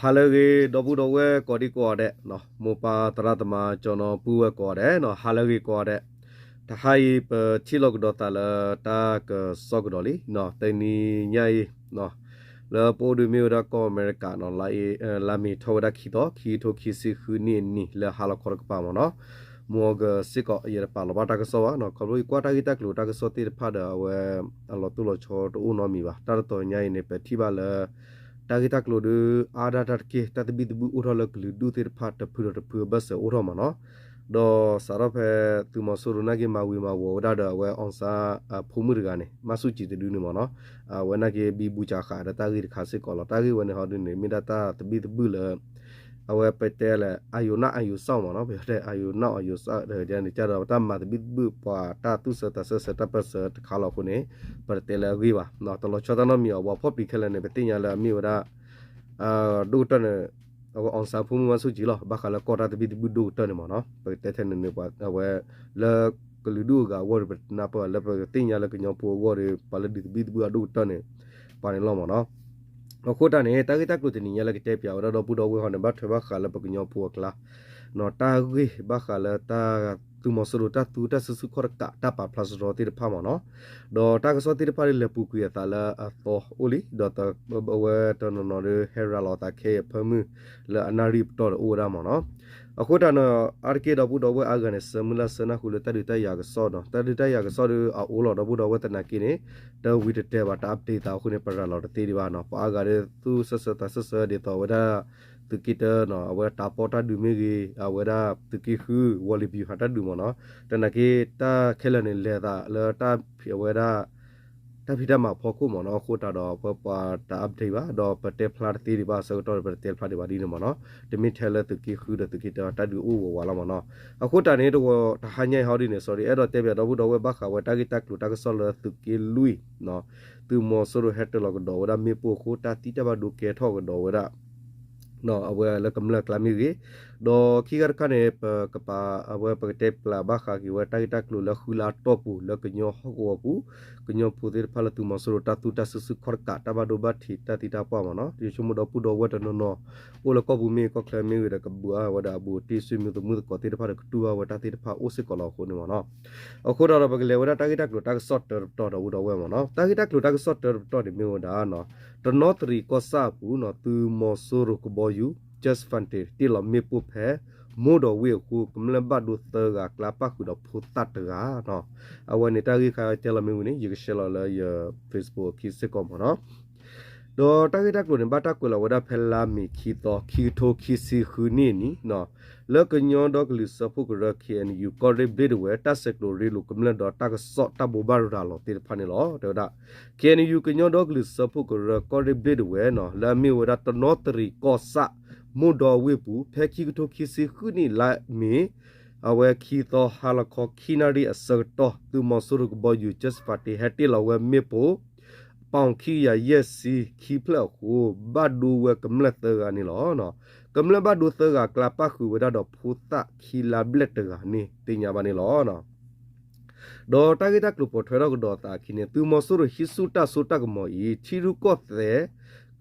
ဟါလၢအဂ့ၤ ဒီပုၢ်ဒီဝဲၢ်ကိးဒံကိးဂၤဒဲး, မိၢ်ပၢ်သရၣ်သမါ ကၠီနီၤပုၢ်ဝဲၢ်ကိးဂၤဒဲး, ဟါလၢအဂ့ၤကိးဂၤဒဲး, တဟါအံၤ ပထံၣ်လိာ်ကဒီးသးလၢတၢ်ကစီၣ်ကဒီးလံ, တနံၤညါအံၤ လၢပအိၣ်ဒုးမ့ၢ်ဝဲဒၣ်ကီၢ်အမဲရကၤနီၤ, လါမ့ၤထီၣ်ဝဲဒၣ်ခံသီ ခံကထိခံဆံဃုနံၣ်အနံၤ လၢဟါလီၤခီတကပၤမ့ၢ်နီၤ, မုၢ်အီကူးစ့ၢ်ကီး ယတပာ်လီၤဘၣ်တၢ်ကစီၣ်ဘၣ်နီၤ, ခီဖျိယကွၢ်တၢ်ဂ့ၢ်တၢ်ကျိၤတၢ်ကစီၣ်သ့ၣ်တဖၣ်ဒီး အဝဲအလီၤတိၢ်လီၤဆီတအိၣ်နီတမံၤဘၣ်. တၢ်တတီၤညါအံၤန့ၣ် ပထံၣ်ဘၣ်လၢ တၢ်ဂ့ၢ်တၢ်ကျိၤဒီး အါဒၣ်တၢ်တက့ၢ် တၢ်သဘံၣ်သဘုၣ်အိၣ်ထီၣ်လၢကလုာ်ဒူၣ်သ့ၣ်တဖၣ် တဖုဒီးတဖုအဘၢၣ်စၢၤအိၣ်ထီၣ်မ့ၢ်နီၤ, ဒီးစးထီၣ်ဖဲသုးမီၤစိရိၤနာ်က့ မၤဝံၤမၤဝီၤဝဲဒၣ်ဒီး အဝဲ အောင်ဆန်း အဖိမုၣ်တဂၤန့ၣ် မၢ်ဆူၣ်ကံၤတဒုန့ၣ်မ့ၢ်နီၤ, အဝဲနာ်က့ ဘံဘူစှၤဃာ်ဒီးတၢ်ဂ့ၢ်တခါစ့ၢ်ကီးလီၤ. တၢ်ဂ့ၢ်ဝဲန့ၣ်ဟီဒုန့ၣ် မ့ၢ်ဒၣ်တၢ်သဘံၣ်သဘုၣ်လၢ အဝဲပတဲလဲၣ် အယိၤနၣ်အယိၤစီၣ်မ့ၢ်နီၤ, ပတဲအယိၤနၣ် အယိၤစီၣ် တၢ်န့ၣ်ကဒီး တၢ်မၤသဘံၣ်သဘုၣ် ပှၤတၢ်သူၣ်စၢၤသးစၢၤ စၢၤတၢ်ပၢၢ်ဆၢတခါလီၤအဃိန့ၣ် ပတတဲလၢအဂ့ၢ်ဘၣ်, တလီၤဆီတၢ်နီတမံၤအီၤ. ပှၤဖီၣ်ပျံၤခဲလၢာ်န့ၣ် ပသ့ၣ်ညါလၢအမ့ၢ်ဝဲဒၣ် ဒိၣ်ကတၢၢ်န့ၣ် အဝဲ အောင်ဆန်း ဖိမုၣ် မၢ်ဆူၣ်ကံၤလီၤ. ဘၣ်ဃးလၢကီၢ်တၢ်သဘံၣ်သဘုၣ်ဒိၣ်ကတၢၢ်န့ၣ်မ့ၢ်နီၤ, ပကတဲထဲန့ၣ်န့ၣ် ပှၤအဝဲ လၢကလုာ်ဒူၣ်အဂၤအဂီၢ်ဒီး ပနၢ်ပၢၢ်လၢ ပကသ့ၣ်ညါလၢကညီဖိအဂီၢ်ဒီး ပှၤလၢဒုးသဘံၣ်သဘုၣ်အဒိၣ်ကတၢၢ်န့ၣ် ပှၤန့ၣ်လီၤမ့ၢ်နီၤ. အဃိတၢ်န့ၣ် တၢ်ဂ့ၢ်တၢ်ကျိၤတနံၤညါလၢကတဲပၠးဝဲဒၣ်ဒီပုၢ်ဒီဝဲၢ်ဟီန့ၣ် ဘၣ်ထွဲဘၣ်ဃးလၢပကညီဖိအကျါ တၢ်ဂ့ၢ်ဘၣ်ဃးလၢတၢ် သုးမီၤစိရိၤတၢ်သူတၢ်စုဆူၣ်ခီၣ်တကး တၢ်ပာ်ဖျါစရီသ့ၣ်တဖၣ်မ့ၢ်နီၤ, ဒီးတၢ်ကစီၣ်သ့ၣ်တဖၣ်ဒ်လဲၤပူၤကွံာ်အသးလၢအသီအိၣ်လံ, ဒီးအဝဲတနီၤနီၤဒီး ဟဲရၤလီၤသးခဲအံၤအဖၢမုၢ်လၢအနၣ်ရံၣ်ပတီၢ်ဒီးအိၣ်ဝဲဒၣ်မ့ၢ်နီၤ. အဃိတၢ်န့ၣ် အါတက့ၢ်ဒီပုၢ်ဒီဝဲၢ်အါဂၤန့ၣ် ဆၢမုၢ်လၢ်ဆၢနၢ်ဟူလၢတၢ်ဒုးတၢ်ယၤကစီၣ်ဒီး တၢ်ဒုးတၢ်ယၤကစီၣ်ဒီးအအိၣ်လီၤ ဒီပုၢ်ဒီဝဲၢ်သနာ်က့န့ၣ် တဝံၤတတဲာ်ဘၣ် တ update သးအဃိန့ၣ် ပရၤလီၤတသ့ဒံးဘၣ်နီၤ. ပှၤအါဂၤဒီးသူၣ်စၢၤစၢၤသးစၢၤစၢၤဒ်သိးအဝဲဒၣ် သုးက့တၢ်နီၤ အဝဲတၢ်ပီးတၢ်ဒုးမ့ၢ်ဂ့ၤ အဝဲဒၣ်သုးက့ဃု ဝီၤလံၤဘံၤဟးတၢ်ဒုးမ့ၢ်နီၤ, သနာ်က့ တၢ်ခဲလၢာ်န့ၣ် လဲၤသးလၢတၢ်ဖံးအဝဲဒၣ် တၢ်ဖံးတၢ်မၤဖီခိၣ်မ့ၢ်နီၤ, အဃိတၢ်ဒီးပပှၤတ update ဘၣ် ဒီးပတဲဖျါတသ့ဒံးဘၣ် ဆၢကတီၢ်ဒီးပတတဲဖျါဒံးဘၣ်ဒ်န့ၣ်မ့ၢ်နီၤ, တမ့ၢ်ထဲလၢသုးက့ဃုဒီးသုးက့တၢ်တၢ်ဒုးအိၣ်ဝးဝးလီၤမ့ၢ်နီၤ. အဃိတၢ်န့ၣ် တဝီတဟါညါအံၤဟီဒ်န့ၣ် sorry အဲၣ်ဒိးတဲပၠးဒီပုၢ်ဒီဝဲၢ်ဘၣ်ဃးဝဲတၢ်ဂ့ၢ်တၢ်ကျိၤတၢ်ကစီၣ်လၢသုးက့လွံၢ် သုးမီၤစိရိၤဟဲတၢၤလီၤကဒီးဝဲဒၣ်မ့ၣ်ပိၢ်အဃိ တၢ်သံတၢ်ဘၣ်ဒိကဲထီၣ်ကဒီးဝဲဒၣ် အဝဲလၢကမျၢၢ်အကျါမ့ၢ်ဂ့ၤ, ဒီးခံဂၤတခါန့ၣ် ပကပာ် အဝဲပကတဲပျးဘၣ်ဃးက့ၤဝဲတၢ်ဂ့ၢ်တၢ်ကျိၤလၢဃုလါအတီၢ်ပူၤ လၢကညီဟီၣ်ကဝီၤပူၤ ကညီဖိသ့ၣ်တဖၣ်လၢသုးမီၤစိရိၤတၢ်သူတၢ်စုဆူၣ်ခီၣ်တကး တၢ်ဘၣ်ဒိဘၣ်ထံးတၢ်သံတၢ်ပှၢ်မ့ၢ်နီၤ, ယဆိကမိၣ်ဒီပုၢ်ဒီဝဲၢ်တနီၤနီၤ အိၣ်လၢကီၢ်ပူၤမ့ၢ်ဂ့ၤ ကီၢ်ချၢမ့ၢ်ဂ့ၤဒီး ကဘှါဝဲဒၣ်အဘူးအတံၢ် ဆွေမျိုးသမုၣ်သကိးသ့ၣ်တဖၣ်ဒီး ကတူၢ်ဘၣ်ဝဲတၢ်သ့ၣ်တဖၣ်အိၣ်စ့ၢ်ကီးလီၤအဃိန့ၣ်မ့ၢ်နီၤ. အဃိဒီး ပကလဲၤဝဲဒၣ်တၢ်ဂ့ၢ်တၢ်ကျိၤတၢ်ကစီၣ်တၢတပတီၢ်ဒီးဝံၤဒီးဝဲမ့ၢ်နီၤ. တၢ်ဂ့ၢ်တၢ်ကျိၤတၢ်ကစီၣ်တၢတပတီၢ်န့ၣ်မ့ၢ်ဝဲဒၣ် တနီသရံၣ်ကီၢ်ဆၣ်အပူၤနီၤ သုးမီၤစိရိၤကဘီယူၤ Jet Fighter တ့ၢ်လီၤမ့ၣ်ပိၢ်ဖဲ မိၢ်ဒီးဝ့ၢ်အဃိ ကမျၢၢ်ဘၣ်ဒိသၢဂၤကျါပၣ်ဃုာ်ဒီးဖိသၣ်တဂၤနီၤ. အဝဲန့ၣ်တၢ်ဂ့ၢ်ခါတဲလီၤမ့ၢ်ဝံၤန့ၣ် ယကshareလီၤလၢယ Facebook အခံစ့ၢ်ကီးမ့ၢ်နီၤ. ဒီးတၢ်ဂ့ၢ်တၢ်ကျိၤန့ၣ် ဘၣ်တၢ်ကွဲးလီၤဝဲဒၣ်ဖဲလါမ့ၤခံသီ ခံကထိခံဆံဃုနံၣ်အနံၤနီၤ လၢကညီဒီကလုာ်စၢဖှိၣ်ကရၢ K N U ကီၢ်ရ့ၣ်ဘျ့ဒဝဲ တၢ်ဆဲးကျိးရ့လိာ်ကမျၢၢ်ဒီးတၢ်ကစီၣ်တၢ်ဘိးဘၣ်ရၤလီၤသ့ၣ်တဖၣ်န့ၣ်လီၤ. တဲဝဲဒၣ် K N U ကညီဒီကလုာ်စၢဖှိၣ်ကရၢ ကီၢ်ရ့ၣ်ဘျ့ဒဝဲနီၤ လၢအမ့ၢ်ဝဲဒၣ်တနီသရံၣ်ကီၢ်ဆၣ် မိၢ်ဒီဝ့ၢ်ပူၤ ဖဲခံကထိခံဆံဃုနံၣ်လါမ့ၤ အဝဲခံသီဟါလီၤခီခံနၣ်ရံၣ်အဆၢကတီၢ် သုးမီၤစိရိၤကဘီယူၤ Jet Fighter ဟဲတ့ၢ်လီၤဝဲမ့ၣ်ပိၢ် ပီၣ်ခံကယၤယဲၢ်ဆံခံဖျၢၣ်အဃိ ဘၣ်ဒိဝဲကမျၢၢ်သၢဂၤန့ၣ်လီၤ. ကမျၢၢ်ဘၣ်ဒိသၢဂၤအကျါ ပၣ်ဃုာ်ဝဲဒၣ်ဒီးဖိသၣ်ခံလါဘျဲၣ်တဂၤန့ၣ် သ့ၣ်ညါဘၣ်န့ၣ်လီၤ. ဒီးတၢ်ဂ့ၢ်တၢ်ကျိၤပိာ်ထွဲထီၣ်ကဒီးအသးအခံန့ၣ် သုးမီၤစိရိၤဟံးဆူၣ်တၢ်စိတၢ်ကမီၤအံၤ ထံရူၢ်ကီၢ်သဲး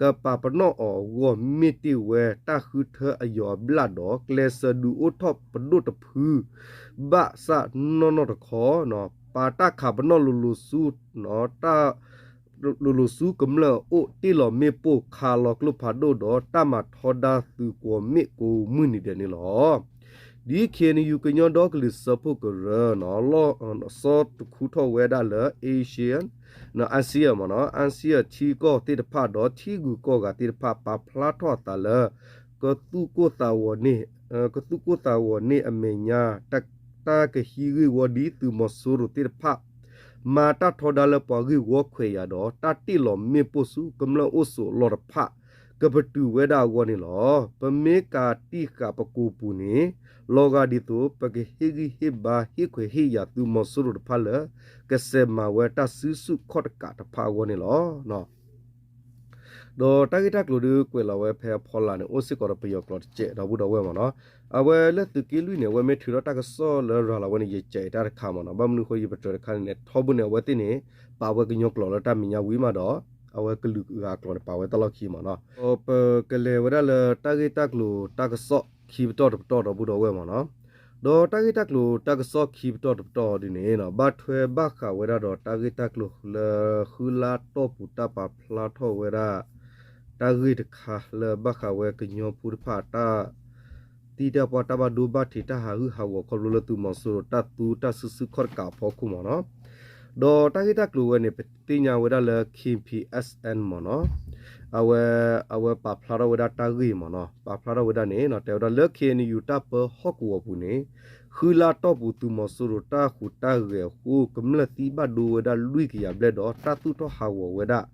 ကပာ်ပနီၣ်အီၤအဂီၢ် မ့ၢ်တ့ၢ်ဝဲတၢ်ဃုထၢအယီၤအဘျၣ်ဒီး ကျဲးစၢးဒုးအိၣ်ထီၣ်ပဒိၣ်တဖု ဘၣ်ဆၣ်နီၢ်နီၢ်တခီ ပာ်တၢ်ခးပနီၣ်လိၤလိၤဆူ တၢ် လိၤလိၤဆူကမျၢၢ်အအိၣ် တ့ၢ်လီၤမ့ၣ်ပိၢ် ခးလီၤကျိဖးဒိၣ်ဒီး တၢ်မၤထီဒါသုးကွီၢ်မ့ၣ်ကိးမုၢ်နံၤဒဲးန့ၣ်လီၤ. ဒ် K N U ကညီဒီကလုာ်စၢဖှိၣ်ကရၢ လီၢ်စီတခူထီၣ်ဝဲဒၣ်လၢ Asian ASEAN မ့ၢ်နီၤ ASEAN ထံကီၢ်သ့ၣ်တဖၣ်ဒီး ထံဂုၤကီၢ်ဂၤသ့ၣ်တဖၣ် ပာ်ဖျါထီၣ်အသးလၢ ကသူၣ်ကိၢ်သးဂီၤန့ၢ် ကသူၣ်ကိၢ်သးဂီၤန့ၢ်အမဲာ်ညါ တၢ်ကဟံးဂ့ၢ်ဝီဒ်သုးမီၤစိရိၤသ့ၣ်တဖၣ် မၤတၢ်ထီဒါလၢပှၤဂ့ၢ်ဝီခွဲးယာ်ဒီး တၢ်တ့ၢ်လီၤမ့ၣ်ပိၢ်ဆူကမျၢၢ်အိၣ်ဆိးအလီၢ်တဖၣ် ကပတုာ်ဝဲဒၣ်အဂီၢ်န့ၣ်လီၤ. ပမ့ၢ်ကးတံာ်ဃာ်ပကိာ်ပူၤန့ၣ် လီၤဂာ်ဒ်သိး ပကဟ့ၣ်ဂံၢ်ဟ့ၣ်ဘါဟ့ၣ်ခွဲးဟ့ၣ်ယာ်သုးမီၤစိရိၤတဖၣ်လၢ ကစဲးမၤဝဲတၢ်စုဆူၣ်ခီၣ်တကးတဖၣ်အဂီၢ်န့ၣ်လီၤ. ဒီးတၢ်ဂ့ၢ်တၢ်ကျိၤဒုးကွဲးလီၤဝဲဖဲအဖီလာ်န့ၣ် အိၣ်စ့ၢ်ကီးဒီးပယီၤကျိာ်တစဲး ဒီပုၢ်ဒီဝဲၢ်မ့ၢ်နီၤ. အဝဲလၢသုးက့လွံၢ်န့ၣ် အဝဲမ့ၢ်ထုးထီၣ်တၢ်ကစီၣ်လၢရၤလီၤဝဲန့ၣ် ယစဲးအံၤတၢ်တခါမ့ၢ်နီၤ. ဘၣ်မနုၤအဃိ ယပတြၢၤတခါန့ၣ်န့ၣ် ထီဘိန့ၣ် အဝဲသ့ၣ်န့ၣ် ပာ်ဝဲကညီကျိာ်လၢတၢ်မဲာ်ညါဝံၤမးဒီး အဝဲကလုာ်ဂၤအကျိာ်န့ၣ် ပာ်ဝဲတၢ်လီၢ်ခံမ့ၢ်နီၤ. ဒီးပကလဲၤဝဲဒၣ်လၢတၢ်ဂ့ၢ်တၢ်ကျိၤတၢ်ကစီၣ်ခံပတီၢ်တပတီၢ်ဒီပုၢ်ဒီဝဲၢ်မ့ၢ်နီၤ. ဒီးတၢ်ဂ့ၢ်တၢ်ကျိၤတၢ်ကစီၣ်ခံပတီၢ်တပတီၢ်ဒ်န့ၣ် ဘၣ်ထွဲဘၣ်ဃးဝဲဒၣ်ဒီးတၢ်ဂ့ၢ်တၢ်ကျိၤလၢဃုလါတီၢ်ပူၤတၢ်ပာ်ဖျါထီၣ်ဝဲဒၣ် တၢ်ဂ့ၢ်တခါလၢဘၣ်ဃးဝဲကညီဖိတဖၣ်တၢ် သံတၢ်ပှၢ်တၢ်ဘၣ်ဒိဘၣ်ထံးတၢ်ဟးဂူာ်ဟးဂီၤခီဖျိလၢသုးမီၤစိရိၤတၢ်သူတၢ်စုဆူၣ်ခီၣ်တကးအဖီခိၣ်မ့ၢ်နီၤ. ဒီးတၢ်ဂ့ၢ်တၢ်ကျိၤဝဲန့ၣ် ပသ့ၣ်ညါဝဲဒၣ်လၢ ခ့ၣ်ပံႇအ့ၣ်စၣ်အၣ်မ့ၢ်နီၤ, အဝဲ အဝဲပာ်ဖျါထီၣ်ဝဲဒၣ်တၢ်ဂ့ၢ်မ့ၢ်နီၤ, ပာ်ဖျါထီၣ်ဝဲဒၣ်န့ၣ် တဲဝဲဒၣ်လၢ ခ့ၣ်အဲၣ်ယူၣ် တၢ်ပၢဟီၣ်ကဝီၤပူၤန့ၣ် ဃုလါတီၢ်ပူၤသုးမီၤစိရိၤတၢ်ဟူးတၢ်ဂဲၤအဃိ ကမျၢၢ်သံဘၣ်ဒိဝဲဒၣ်လွံၢ်ကယၤဘျဲၣ်ဒီး တၢ်သူၣ်ထီၣ်ဟးဂီၤဝဲဒၣ်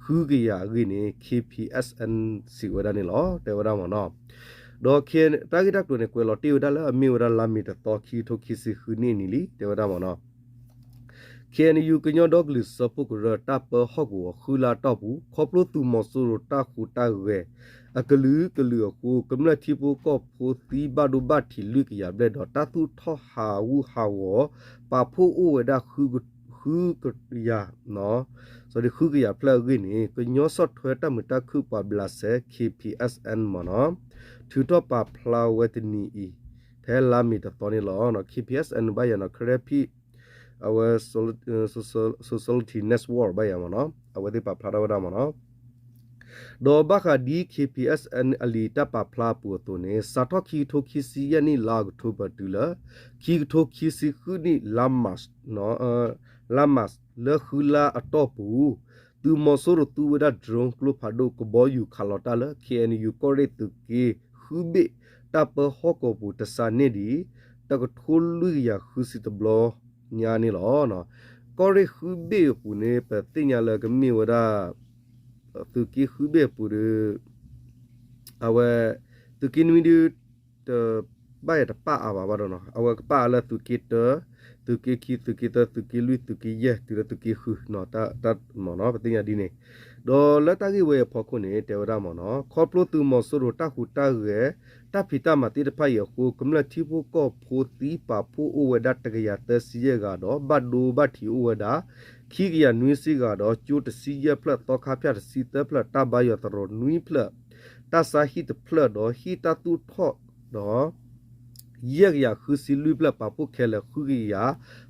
ဃုကယၤအဂ့ၢ်န့ၣ် ခ့ၣ်ပံၣ်အ့ၣ်စၣ်အၣ် စံးဝဲဒၣ်န့ၣ်လီၤ. တဲဝဲဒၣ်မ့ၢ်နီၤ. ဒီးတၢ်ဂ့ၢ်တၢ်ကျိၤန့ၣ် ကွဲးလီၤတ့ၢ်ဝဲဒၣ်လၢအမ့ၢ်ဝဲဒၣ်လါမ့ၤတသီ ခံကထိခံဆံဃုနံၣ်အနံၤလံ တဲဝဲဒၣ်မ့ၢ်နီၤ. ခ့ၣ်အဲၣ်ယူၣ် ကညီဒီကလုာ်စၢဖှိၣ်ကရၢ တၢ်ပၢဟီၣ်ကဝီၤ ဃုလါတီၢ်ပူၤ ခီဖျိသုးမီၤစိရိၤတၢ်ဟူးတၢ်ဂဲၤ အကလုာ်ကလုာ်အဃိ ကမျၢၢ်ထံဖိကီၢ်ဖိသံဘၣ်ဒိဘၣ်ထံးလွံၢ်ကယၤဘျဲၣ်ဒီး တၢ်သူၣ်ထီၣ်ဟးဂူာ်ဟးဂီၤ ပာ်ဖှိၣ်အိၣ်ဝဲဒၣ် ဃုကယၤ ဃုကယၤဖျၢၣ်အဂ့ၢ်န့ၣ် ကညီဆီၣ်ထွဲတၢ်မုာ်တၢ်ခုၣ်ပှၤဘျးစဲ ခ့ၣ်ပံၣ်အ့ၣ်စၣ်အၣ်မ့ၢ်နီၤ ထုးထီၣ်ပာ်ဖျါဝဲတနံၤအံၤ ဖဲလါမ့ၤတသီန့ၣ်လီၤ. ခ့ၣ်ပံၣ်အ့ၣ်စၣ်အၣ်န့ၣ် ဘၣ်ယၤနီၤ Karen Peak အဝဲ Society Network ဘၣ်ယၤမ့ၢ်နီၤ အဝဲသ့ၣ်ပာ်ဖျါထီၣ်ဝဲဒၣ်မ့ၢ်နီၤ. ဒီးဘၣ်ဃးဒ် ခ့ၣ်ပံၣ်အ့ၣ်စၣ်အၣ် အလံာ်တၢ်ပာ်ဖျါအပူၤအသိးန့ၣ် စးထီၣ်ခံကထိခံဆံယဲၢ်နံၣ် လါအီးကထိဘၢၣ်တုၤလၢ ခံကထိခံဆံဃုနံၣ် လါမး လါမး လၢဃုလါအတီၢ်ပူၤ သုးမီၤစိရိၤသူဝဲဒၣ် drone ကျိဖးဒိၣ်ကဘီယူၤခးလီၤတၢ်လၢ ခ့ၣ်အဲၣ်ယူၣ် ကီၢ်ရ့ၣ်သုးက့ဃုဘ့ၣ် တၢ်ပၢဟီၣ်ကဝီၤပူၤ တစးန့ၣ်ဒံး တကထိလွံၢ်ကယၤဃုဆံတဘျီညါန့ၣ်လီၤ. ကီၢ်ရ့ၣ်ဃုဘ့ၣ်အပူၤန့ၣ် ပသ့ၣ်ညါလၢကမ့ၢ်ဝဲဒၣ် သုးက့ဃုဘ့ၣ်အပူၤဒီး အဝဲ သုးက့နွံဒု တဘၣ်ယၤတပၣ်အါဘၣ်ဘၣ်ဒီးနီၤ အဝဲကပၣ်အါလၢသုးက့တၢ သုးက့ခံ သုးက့သၢ သုးက့လွံၢ် သုးက့ယဲၢ် တုၤလၢသုးက့ဃု တၢ်မ့ၢ်နီၤ ပသ့ၣ်ညါဒ်န့ၣ် ဒီးလၢတၢ်ဂ့ၢ်ဝဲအဖီခိၣ်န့ၣ် တဲဝဲဒၣ်မ့ၢ်နီၤ ခီဖျိသုးမီၤစိရိၤတၢ်ဟူးတၢ်ဂဲၤ တၢ်ဖံးတၢ်မၤသ့ၣ်တဖၣ်အံၤအဃိ ကမျၢၢ်ထံဖိကီၢ်ဖိသံပာ်ဖှိၣ်အိၣ်ဝဲဒၣ်တကယၤသၢဆံယဲၢ်ဂၤဒီး ဘၣ်ဒိဘၣ်ထံးအိၣ်ဝဲဒၣ် ခံကယၤနွံဆံဂၤဒီး ကၠိတဆံယဲၢ်ဖျၢၣ် သီခါဖၠၣ်တဆံသၢဖျၢၣ် တၢ်ဘါယွၤသရိာ်နွံဖျၢၣ် တၢ်ဆါဟံၣ်တဖျၢၣ်ဒီး ဟံၣ်တၢ်သူၣ်ထီၣ်ဒီး ယဲၢ်ကယၤဃုဆံလွံၢ်ဖျၢၣ် ပာ်ဖှိၣ်ခဲလၢာ်ဃုကယၤ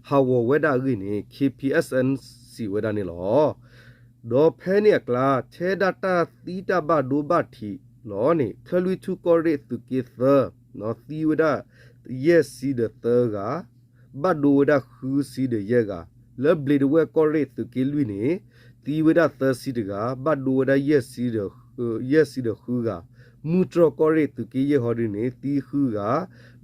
ဟးဂီၤဝဲဒၣ်အဂ့ၢ်န့ၣ် ခ့ၣ်ပံၣ်အ့ၣ်စၣ်အၣ် စံးဝဲဒၣ်န့ၣ်လီၤ. ဒီးဖဲန့ၣ်အကျါ ထဲဒၣ်တၢ်သံတၢ်ဘၣ်ဒိဘၣ်ထံးလီၤန့ၣ် ချၢၣ်လွံၢ်ထူၣ်ကီၢ်ရ့ၣ်သုးက့သၢ သံဝဲဒၣ် ယဲၢ်ဆံဒီးသၢဂၤ ဘၣ်ဒိဝဲဒၣ်ဃုဆံဒီးယဲၢ်ဂၤ, လၢဘျ့းဒဝဲၢ်ကီၢ်ရ့ၣ်သုးက့လွံၢ်န့ၣ် သံဝဲဒၣ်သၢဆံတဂၤ ဘၣ်ဒိဝဲဒၣ် ယဲၢ်ဆံဒီးဃုဂၤ, မုၢ်တြီၢ်ကီၢ်ရ့ၣ်သုးက့ယဲၢ်ဟီဒုန့ၣ် သံဃုဂၤ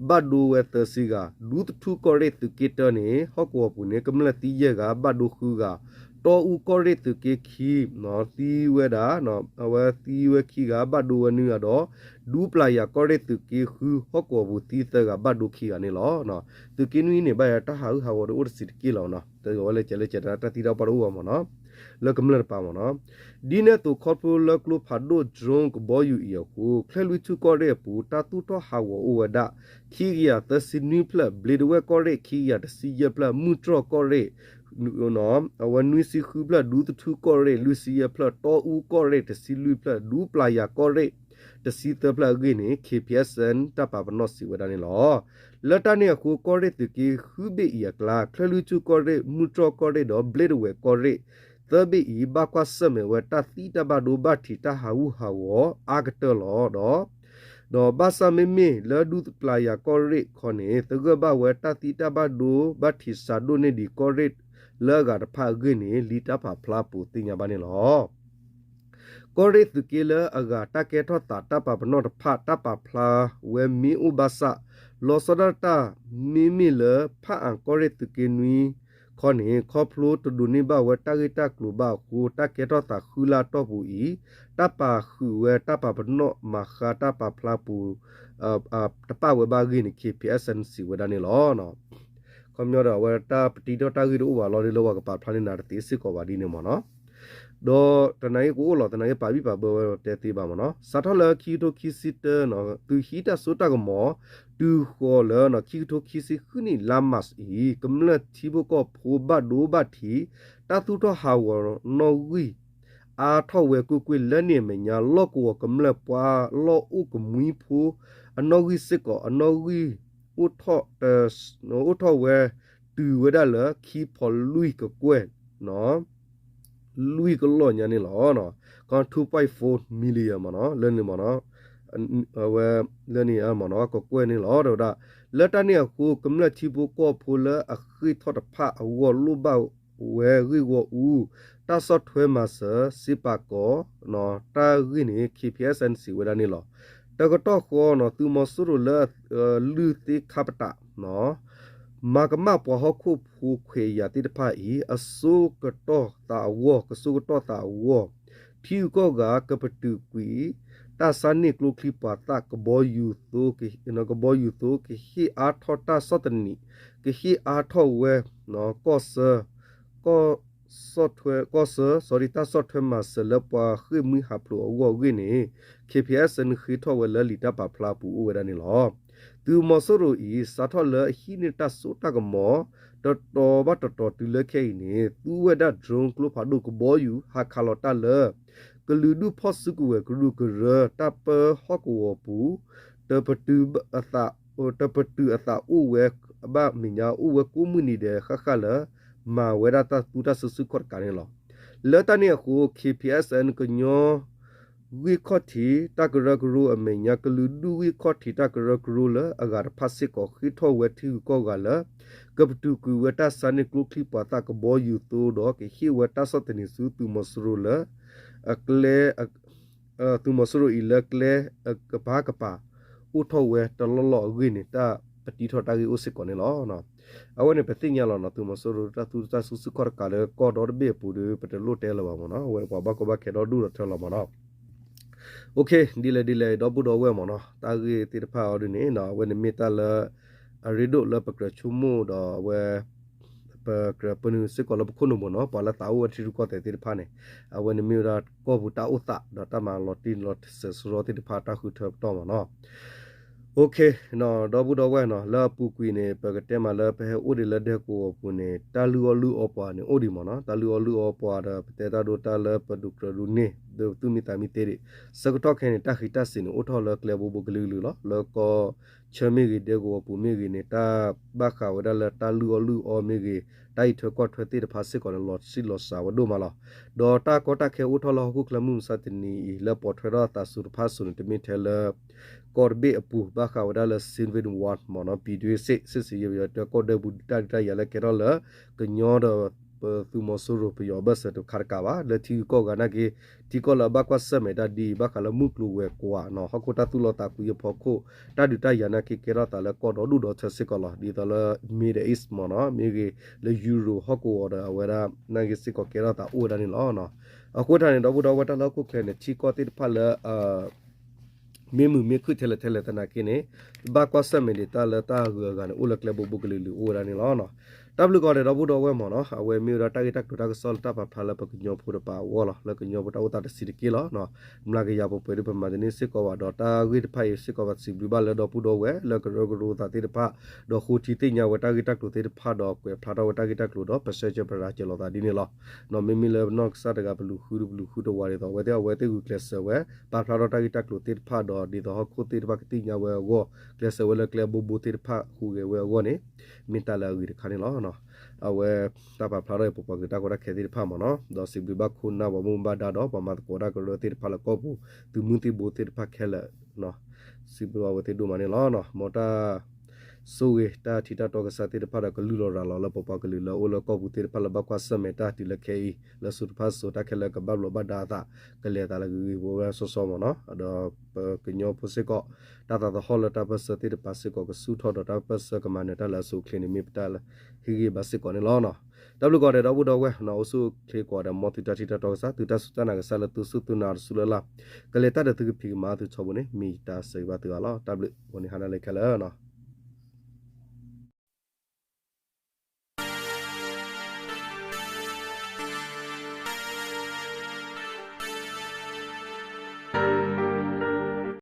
ဘၣ်ဒိဝဲသၢဆံဂၤ, ဒူသထူၣ်ကီၢ်ရ့ၣ်သုးက့တၢန့ၣ် ဟီၣ်ကဝီၤပူၤန့ၣ် ကမျၢၢ်သံယဲၢ်ဂၤ ဘၣ်ဒိဃုဂၤ, တီအူကီၢ်ရ့ၣ်သုးက့ခံ သံဝဲဒၣ် အဝဲသံဝဲခံဂၤ ဘၣ်ဒိဝဲနွံဂၤဒီး ဒူပျၢ်ယာ်ကီၢ်ရ့ၣ်သုးက့ဃု ဟီၣ်ကဝီၤပူၤသံသၢဂၤ ဘၣ်ဒိခံဂၤန့ၣ်လီၤ. သုးက့နွံန့ၣ် ဘၣ်ယၤတၢ်ဟးဂူာ်ဟးဂီၤဒီးအိၣ်တဆံးတက့ၢ်လီၤနီၤ, တဂီၤဝဲလၢကဲလၢကဲတၢ်သံတၢ်ပှၢ်တအိၣ်ဘၣ်မ့ၢ်နီၤ, လၢကမျၢၢ်တပၤမ့ၢ်နီၤ. ဒ်န့ၣ်အသိးခီဖျိလၢကျိဖးဒိၣ် drone ကဘီယူၤအံၤအဃိ ချၢၣ်လွံၢ်ထူၣ်ကီၢ်ရ့ၣ်အပူၤ တၢ်သူၣ်ထီၣ်ဟးဂီၤအိၣ်ဝဲဒၣ် ခံကယၤသၢဆံနွံဖျၢၣ်, ဘျ့းဒဝဲၢ်ကီၢ်ရ့ၣ် ခံကယၤတဆံယဲၢ်ဖျၢၣ်, မုၢ်တြီၢ်ကီၢ်ရ့ၣ် အဝဲနွံဆံဃုဖျၢၣ်, ဒူသထူၣ်ကီၢ်ရ့ၣ် လွံၢ်ဆံယဲၢ်ဖျၢၣ်, တီအူကီၢ်ရ့ၣ် တဆံလွံၢ်ဖျၢၣ်, ဒူပျၢ်ယာ်ကီၢ်ရ့ၣ် တဆံသၢဖျၢၣ်အဂ့ၢ်န့ၣ် ခ့ၣ်ပံၣ်အ့ၣ်စၣ်အၣ် တၢ်ပာ်ပနီၣ်စံးဝဲဒၣ်န့ၣ်လီၤ. လၢတၢ်န့ၣ်အဃိ ကီၢ်ရ့ၣ်သုးက့ဃုဘ့ၣ်အံၤအကျါ ချၢၣ်လွံၢ်ထူၣ်ကီၢ်ရ့ၣ်, မုၢ်တြီၢ်ကီၢ်ရ့ၣ်ဒီး ဘျ့းဒဝဲၢ်ကီၢ်ရ့ၣ် သၢဘ့ၣ်အံၤ ဘၣ်ကွၢ်ဆၢၣ်မဲာ်ဝဲတၢ်သံတၢ်ဘၣ်ဒိဘၣ်ထံးတၢ်ဟးဂူာ်ဟးဂီၤအါကတၢၢ်လီၤဒီး ဒီးဘၣ်ဆၣ်မ့မ့ၢ်လၢဒူပျၢ်ယာ်ကီၢ်ရ့ၣ်ခီန့ၣ် သဂၢၢ်ဘၣ်ဝဲတၢ်သံတၢ်ဘၣ်ဒိဘၣ်ထံးစးဒိၣ်န့ၢ်ဒံးကီၢ်ရ့ၣ်လၢအဂၤတဖၣ်အဂ့ၢ်န့ၣ် လံာ်တၢ်ပာ်ဖျါအပူၤသ့ၣ်ညါဘၣ်န့ၣ်လီၤ. ကီၢ်ရ့ၣ်သုးက့လၢအဂၤ တၢ်ကဲထီၣ်သးတၢ်ပာ်ပနီၣ်တဖၣ် တၢ်ပာ်ဖျါဝဲမ့ၢ်အိၣ်ဘၣ်ဆၣ် လီၤဆီဒၣ်တၢ် မ့မ့ၢ်လၢဖၣ်အၣ်ကီၢ်ရ့ၣ်သုးက့နွံခီန့ၣ် ခီဖျိတဒိးန့ၢ်ဘၣ်ဝဲတၢ်ဂ့ၢ်တၢ်ကျိၤဘၣ်အဃိ တၢ်ကဲထီၣ်သးဃုလါတီၢ်ပူၤအံၤ တၢ်ပာ်ဃုာ်ဝဲတၢ်ပာ်ပနီၣ်မၤဃါတၢ်ပာ်ဖျါပူၤ တပာ်ဝဲဘၣ်အဂ့ၢ်န့ၣ် ခ့ၣ်ပံၣ်အ့ၣ်စၣ်အၣ် စံးဝဲဒၣ်န့ၣ်လီၤ. ခီပညီဒီး အဝဲတၢ်ပတံထီၣ်တၢ်ဂ့ၢ်တအိၣ်ဘၣ်လီၤဒီး လၢပှၤကပာ်ဖျါန့ၢ်နၤတသ့စ့ၢ်ကီးဘၣ်ဒ်န့ၣ်မ့ၢ်နီၤ. ဒီးတနံၤအံၤကအိၣ်လီၤ တနံၤအံၤပာ်ဘံၣ်ပာ်ဘၢဝဲတဲသ့ဘၣ်မ့ၢ်နီၤ. စးထီၣ်လၢခံကထိခံဆံတၢနီၤ သုးဟံးတၢ်စိတၢ်ကမီၤ တုၤဃီၤလၢ ခံကထိခံဆံဃုနံၣ် လါမးအံၤ ကမျၢၢ်ထံဖိကီၢ်ဖိဘၣ်ဒိဘၣ်ထံး တၢ်သူၣ်ထီၣ်ဟးဂီၤနီၣ်ဂံၢ် အါထီၣ်ဝဲကွ့ၢ်ကွ့ၢ်လၢန့ၣ်အမဲာ်ညါ လီၢ်ကဝီၤကမျၢၢ်ပှၤလီၢ်အိၣ်ကမှံဖိ အနီၣ်ဂံၢ်စ့ၢ်ကီး အနီၣ်ဂံၢ် အိၣ်ထီၣ်ဝဲ တုၤဝဲဒၣ်လၢခံဖီလွံၢ်ကကွဲၢ် လွံၢ်ကလီၢ်ညါန့ၣ်လီၤ. ကီ two point four million မ့ၢ်နီၤ လၢန့ၣ်မ့ၢ်နီၤ အဝဲ လၢန့ၣ်မ့ၢ်နီၤ ကကွဲၢ်န့ၣ်လီၤ တဲဝဲဒၣ်. လၢတၢ်န့ၣ်အဃိ ကမျၢၢ်ထံဖိကီၢ်ဖိလၢအဃ့ၢ်ထီၣ်တဖၣ်အဂီၢ်လိၣ်ဘၣ်ဝဲဂ့ၢ်ဂီၢ်အူ တၢ်ဆီၣ်ထွဲမၤစၢၤ စ့ပာ်ကီၤ တၢ်ဂ့ၢ်န့ၣ် K P S N စံးဝဲဒၣ်န့ၣ်လီၤ. တကတီၢ်ဃီနီၤ သုးမီၤစိရိၤလၢ လုၢ်သ့ခါပတာ် မၤကမၣ်ပှၤဟီၣ်ခိၣ်ဖိခွဲးယာ်သ့ၣ်တဖၣ်အံၤ အစိကတီၢ်သးအဂီၢ် ကစိကတီၢ်သးအဂီၢ် ထံဂုၤကီၢ်ဂၤကပတုာ်ကွံာ် တၢ်ဆါန့ၢ်ကျိချံမျိာ်သၣ်ကဘီယူၤသိ ကဟ့ၣ်အါထီၣ်တၢ်ဆီၣ်သနံး ကဟ့ၣ်အါထီၣ်ဝဲ ကီၢ်ဆၢ ကီၢ်ဆၢ ကီၢ်ဆၢ sorry တၢ်ဆီၣ်ထွဲမၤစၢၤလၢပှၤဃ့ၢ်မှံဟးဖျိးအဂီၢ်အဂ့ၢ်န့ၣ် K P S N ဃ့ထီၣ်ဝဲလၢလံာ်တၢ်ပာ်ဖျါအပူၤအိၣ်ဝဲဒၣ်န့ၣ်လီၤ. သုးမီၤစိရိၤအံၤ စးထီၣ်လၢအဟံးန့ၢ်တၢ်စိတၢ်ကမီၤ တတီၤဘၣ်တတီၤတုၤလၢခဲအံၤန့ၣ် သူဝဲဒၣ် drone ကျိဖးဒိၣ်ကဘီယူၤ ဟးခးလီၤတၢ်လၢ ကလုာ်ဒူၣ်ဖီၣ်စုကဝဲၤကရူၢ်ကရၢ တၢ်ပၢဟီၣ်ကဝီၤပူၤ တပတုာ်အသး တပတုာ်အသးအိၣ်ဝဲ ဘၣ်မဲာ်ညါအိၣ်ဝဲကိးမုၢ်နံၤဒဲးဃၣ်ဃၣ်လၢ မၤဝဲဒၣ်တၢ်သူတၢ်စုဆူၣ်ခီၣ်တကးန့ၣ်လီၤ. လၢတၢ်န့ၣ်အဃိ K P S N ကညီ ဂံၢ်ခီၣ်ထံးတၢ်ကရၢကရိအမဲာ်ညါ ကလုာ်ဒူၣ်ဂံၢ်ခီၣ်ထံးတၢ်ကရၢကရိလၢအဂၤတဖၣ်စ့ၢ်ကီး ဃ့ထီၣ်ဝဲထံဂုၤကီၢ်ဂၤလၢ ကပတုာ်ကွံာ်ဝဲတၢ်ဆါန့ၢ်ကျိချံမျိာ်သၣ်ကဘီယူၤသိဒီး ကဟ့ၣ်ဝဲတၢ်ဆီၣ်သနံးဆူသုးမီၤစိရိၤလၢ အကျဲ သုးမီၤစိရိၤအံၤလၢကျဲကပၤကပၤ အိၣ်ထီၣ်ဝဲတလီၢ်လီၢ်အဂ့ၢ်န့ၣ် တၢ်ပတံထီၣ်တၢ်ဂ့ၢ်အိၣ်စ့ၢ်ကီးန့ၣ်လီၤ. အဝဲန့ၣ်ပသ့ၣ်ညါလီၤနီၤ သုးမီၤစိရိၤတၢ်သူတၢ်စုဆူၣ်ခီၣ်တကးလၢကီၢ်ဒီတဘ့ၣ်အပူၤဒီး ပတလိၣ်တဲလၢၤဘၣ်မ့ၢ်နီၤ အဝဲပှၤဘၣ်ကီဘၣ်ခဲဒီဒူၣ်ဒီထၢလီၤမ့ၢ်နီၤ. ဒ်လဲၣ်ဒ်လဲၣ် ဒီပုၢ်ဒီဝဲၢ်မ့ၢ်နီၤ တၢ်ဂ့ၢ်သ့ၣ်တဖၣ်အီၤဒ်န့ၣ် အဝဲန့ၣ်မ့ၢ်တၢ်လၢ အရ့ဒိၣ်လၢပကြၢးဆိကမိၣ်ဒီးအဝဲ ပကြၢးပၢနုာ်စ့ၢ်ကီးလၢပခိၣ်နူာ်မ့ၢ်နီၤ ပှၤလၢသးအိၣ်ဝဲထံရူၢ်ကီၢ်သဲးသ့ၣ်တဖၣ်န့ၣ် အဝဲန့ၣ်မ့ၢ်ဝဲဒၣ်ကီၢ်ပူၤတၢ်အိၣ်သး ဒီးတၢ်မၤလီၤတံၢ်လီၤဆဲးစရီသ့ၣ်တဖၣ်တၢ်ဃုထၢပတီၢ်မ့ၢ်နီၤ. ဒီပုၢ်ဒီဝဲၢ်နီၤ လၢအပူၤကွံာ်န့ၣ် ပကတဲမးလၢပဟဲအိၣ်ဒံးလၢဒဲကဝီၤပူၤန့ၣ် တၢ်လုၢ်အီၣ်လုၢ်အီပှၤန့ၣ်အိၣ်ဒံးမ့ၢ်နီၤ တၢ်လုၢ်အီၣ်လုၢ်အီပှၤဒီးပတဲတၢ်ဒိတၢ်လၢပဒိၣ်ကြၢးဒိၣ်န့ၢ် ဒီးသူၣ်မံသးမံသ့ဒံး ဆၢကတီၢ်ခဲအံၤန့ၣ် တၢ်ဃံးတၢ်စ့ၤန့ၣ် အိၣ်ထီၣ်လၢကျဲဘိဘိကလုာ်ကလုာ်လီၤ လၢကီၢ်ဆၢမ့ၢ်ဂ့ၤ ဒဲကဝီၤပူၤမ့ၢ်ဂ့ၤန့ၣ် တၢ်ဘၣ်ဃးဝဲဒၣ်လၢတၢ်လုၢ်အီၣ်လုၢ်အီမ့ၢ်ဂ့ၤ တၢ်အံးထွဲကွၢ်ထွဲသ့ၣ်တဖၣ်စ့ၢ်ကီးန့ၣ် လီၤဆံးလီၤစှၤဝဲဒိၣ်မးလီၤ. ဒီးတၢ်ကီတၢ်ခဲအိၣ်ထီၣ်လၢဟီၣ်ခိၣ်ချၢမုၢ်မဆါတနံၤအံၤ လၢပိာ်ထွဲထီၣ်အသးစိၤတဖၣ်စိၤန့ၣ် တမ့ၢ်ထဲလၢ ကီၢ်တဘ့ၣ်အပူၤ ဘၣ်ဃးဝဲဒၣ်လၢ Civil War မ့ၢ်နီၤ ပြည်တွင်းစစ် စစ်ဆင်ရေး ပယီၤတဲကီၢ်ဒဲပူၤတၢ်ဒုးတၢ်ယၤလၢကဲထီၣ်လၢ ကညီဒီးပသုးမီၤစိရိၤပယီၤအဘၢၣ်စၢၤတခါတကးဘၣ် လၢထံဂုၤကီၢ်ဂၤနာ်က့ ထံကီၢ်လၢအဘၣ်ကွၢ်ဆၢၣ်မဲာ်တၢ်ဒ်အံၤ ဘၣ်ဃးလၢမုၢ်ကျိၤဝဲၤကွာ်နီၤ ဟီၣ်ခိၣ်တၢ်သူၣ်လီသးကွံအဖီခိၣ် တၢ်ဒုးတၢ်ယၤနာ်က့ကဲထီၣ်သးလၢကီၢ်ဒီဒူၣ်ဒီထၢစ့ၢ်ကီးလီၤ. ဒ်သိးလၢ Middle East မ့ၢ်နီၤ မ့ၢ်ဂ့ၤ လၢ Europe ဟီၣ်ကဝီၤဒီးအဝဲဒၣ် နာ်က့စ့ၢ်ကီးကဲထီၣ်သးအိၣ်ဝဲဒၣ်န့ၣ်လီၤ. အဃိသတးန့ၣ် ဒီပုၢ်ဒီဝဲၢ်တၢ်လၢဟီၣ်ခိၣ်ချၢန့ၣ် ထံကီၢ်သ့ၣ်တဖၣ်လၢ မ့ၢ်မုာ်မ့ၢ်ခုၣ်ထဲလဲၣ်ထဲလဲၣ်သနာ်က့န့ၣ် ဘၣ်ကွၢ်ဆၢၣ်မဲာ်ဒံးတၢ်လၢတၢ်ဂုၤအဂၤန့ၣ် အိၣ်လၢကျဲဘိဘိကလုာ်လုာ်အိၣ်ဝဲဒၣ်န့ၣ်လီၤ. တၢ်ဘျုးကီးန့ၣ် ဒီပုၢ်ဒီဝဲၢ်မ့ၢ်နီၤ အဝဲမ့ၢ်ဝဲဒၣ်တၢ်ဂ့ၢ်တၢ်ကျိၤတၢ်ကစီၣ်လၢတၢ်ပာ်ဖျါလၢပကညီဖိတပၤအဂီၢ်လီၤ. လၢကညီဖိတၢ်အိၣ်သးတဆံးတက့ၢ်လီၤ. မျးကယၤပှဲၤပှဲၤဒ်ပမၤတန့ၢ်စ့ၢ်ကီးဘၣ်ဒီး တၢ်ဂ့ၢ်တဖၣ်အံၤစ့ၢ်ကီးဘၣ်စံးဘျုးဘၣ်လၢဒီပုၢ်ဒီဝဲၢ်လၢကရၢကရိသးသ့ၣ်တဖၣ် ဒီးဃိထံသ့ၣ်ညါဝဲတၢ်ဂ့ၢ်တၢ်ကျိၤသ့ၣ်တဖၣ်ဒီးကွဲးဖျါထီၣ်ဝဲတၢ်ဂ့ၢ်တၢ်ကျိၤဒီး ပဆၢဂ့ၤပရၤစၢၤလိာ်သးဒ်န့ၣ်လီၤ. မ့မ့ၢ်လၢပနီၢ်ကစၢ်တဂၤပလူၤဃုဒီးပလူၤဃုတဝၤဒ်သိးအဝဲသ့ၣ်အဝဲသ့ၣ်ဂုာ်ကျဲးစၢးဝဲ ပာ်ဖျါထီၣ်တၢ်ဂ့ၢ်တၢ်ကျိၤသ့ၣ်တဖၣ်ဒီး ဒ်သိးဟီၣ်ခိၣ်သ့ၣ်တဖၣ်ကသ့ၣ်ညါဝဲအဂီၢ် ကျဲးစၢးဝဲလၢကျဲဘိဘိသ့ၣ်တဖၣ်ဟူးဂဲၤဝဲအဂီၢ်န့ၣ် မ့ၢ်တၢ်လၢအဂ့ၤတခါန့ၣ်လီၤ. အဝဲတၢ်ပာ်ဖျါထီၣ်အံၤ ပပှၤကလုာ်တၢ်ကီတၢ်ခဲသ့ၣ်တဖၣ်မ့ၢ်နီၤ ဒီးစံးဘျုးဘၣ်ခိၣ်နၢ်ပှၤဘၣ်မူဘၣ်ဒါဒီးပှၤမၤသကိးတၢ်ကရၢသ့ၣ်တဖၣ်လၢကီၢ်ပူၤ သုးမုၢ်သံၣ်ဘိသ့ၣ်တဖၣ်ခဲလၢာ် စံးဘျုးဘၣ်အဝဲသ့ၣ်ဒိၣ်မးန့ၣ်လီၤ. မ်တၢ် ဆိၣ်ဂ့ၤတၢ်ထံတၢ်တီကစၢ်သ့ၣ်တဖၣ်ဒီးကလုၢ်လီၤရၤလီၤလၢပပှၤကလုာ်လၢအိၣ်လၢကီၢ်ပူၤသ့ၣ်တဖၣ်လၢဘၣ်ကွၢ်ဆၢၣ်မဲာ်တၢ်တုၤလၢခဲအံၤ လၢစိၤတဖၣ်စိၤတၢ်ခဲလၢာ်ကဘၣ်ဘျီးဘၣ်ဒါအသး ကလဲၤအသးလၢဂ့ၤဂ့ၤဝဲဝဲစီစီမ့ၢ်နီၤ ဒီးပကညီဖိစ့ၢ်ကီး တၢ်သးသဟီၣ်လၢတၢ်ပၢၢ်ဆၢသ့ၣ်တဖၣ်စ့ၢ်ကီးကဆူၣ်ထီၣ်ဒီးတၢ်ပၢၢ်ဆၢကမၤနၢၤတၢ်လၢအဆိအချ့န့ၣ် မ့ၢ်ပတၢ်လၢဟ့ၣ်ဂံၢ်ဘါစ့ၢ်ကီးန့ၣ်လီၤ. တၢ်ဘျုးကီးဒဲးဒီပုၢ်ဒီဝဲၢ် အိၣ်ဆူၣ်အိၣ်ချ့ကိးဂၤဒဲး မ်သုတၢ်ထံတၢ်တီကစၢ် သုတၢ်စူၢ်တၢ်နာ်ကစၢ်လၢသုစူၢ်သုနာ်တစူၢ်လၢ်လၢ် ကလဲၤတၢ်ဒီးသုကဖံးကမၤသုထီဘိန့ၣ် မ့ၢ်ယတၢ်ဆၢဂ့ၤဘၣ်သုအါလီၤ. တၢ်ဘျုး ဂီၤနံၤဟါနၤလၢခဲလၢာ်